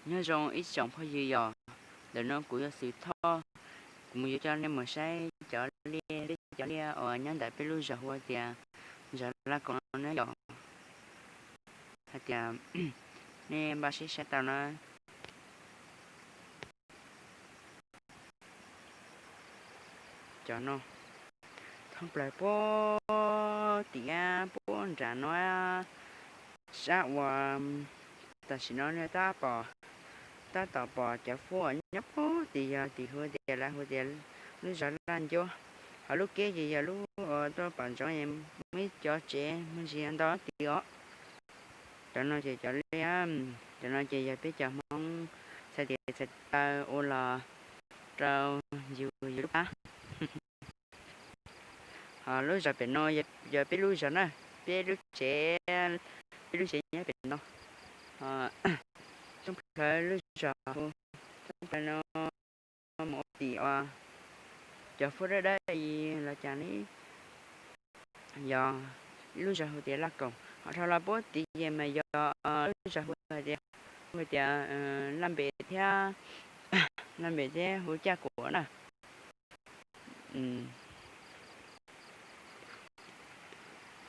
Nyob zoo ib tsoom phooj ywg yom, ntawm no kuv yog Xwm Thoj, kuv mus yuav coj nej mus saib cov liaj, peb cov liaj uas nyob ntawm peb lub zos hu tias zos Laj Koom no na yom. Hais tias nej npaj siab saib tau na. Cov no thoob plaws puag tim puag nram no, sab uas tam sim no nej tab pom, tab tom pom cov fub uas nyob puag tim yog tim hu tias lawv hu tias lub zos Laj Ncuab. Ho lub keb ces yog lub uas tuaj pom ntsoov muaj ib cov tsev muag ntsis ntau tid os. Cov no ces cov liaj, cov no ces yog peb cov Hmoob txhais tes txhais taw ua los rau yus yus lub pab. Ho lub zos pem no yog peb lub zos na, peb lub tsev, peb lub tsev nyob pem no. Thoob plaws lub zos hu, thoob plaws no mus ua tim uas cov fub dawb dawb los cas ne, yog ib lub zos hu tias Laj Koom. Ho dhau los puag tim ces mas yog lub zos hu tias, hu tias Laj Npem thiab, Laj Npem thiab hu Caj Kuam na.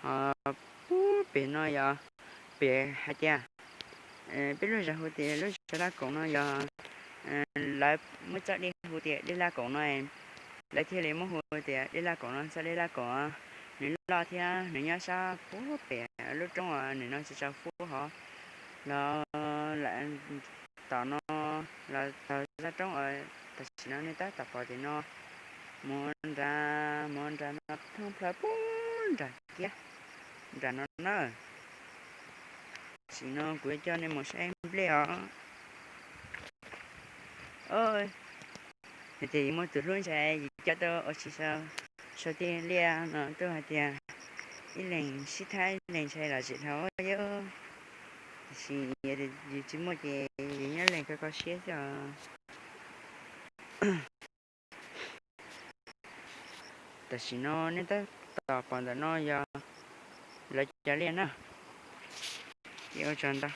Ho puag pem no yog pem hais tias peb lub zos hu tias lub zos Laj Koom no yog lawv muab txoj dej hu tias dej Laj Koom no, lawv thiaj li muab hu tias dej Laj Koom no. Txoj dej Laj Koom nws loj thiab nws nyob sab puag pem lub roob uas nim no tsis tshua fub hov los tom no los txog zaj roob uas tam sim no nej tab tom pom tim no, mus nram, mus nram no thoob plaws puag nram kiab, nram no na. Tam sim no kuv yuav coj nej mus saib nplej os. Hais tias yus muaj tus hlub ntshai yus coj tuaj ua si sau tej liaj no tuaj hais tias ib leeg sib thab ib leeg ntshai los tsis dhau yom. Tiam sis yus tsis muaj ces yus nyob leej kho kho siab xwb os. Tam sim no nej tab tom pom ntawm no yog lawv cov liaj na. Ces ua tsaug ntau.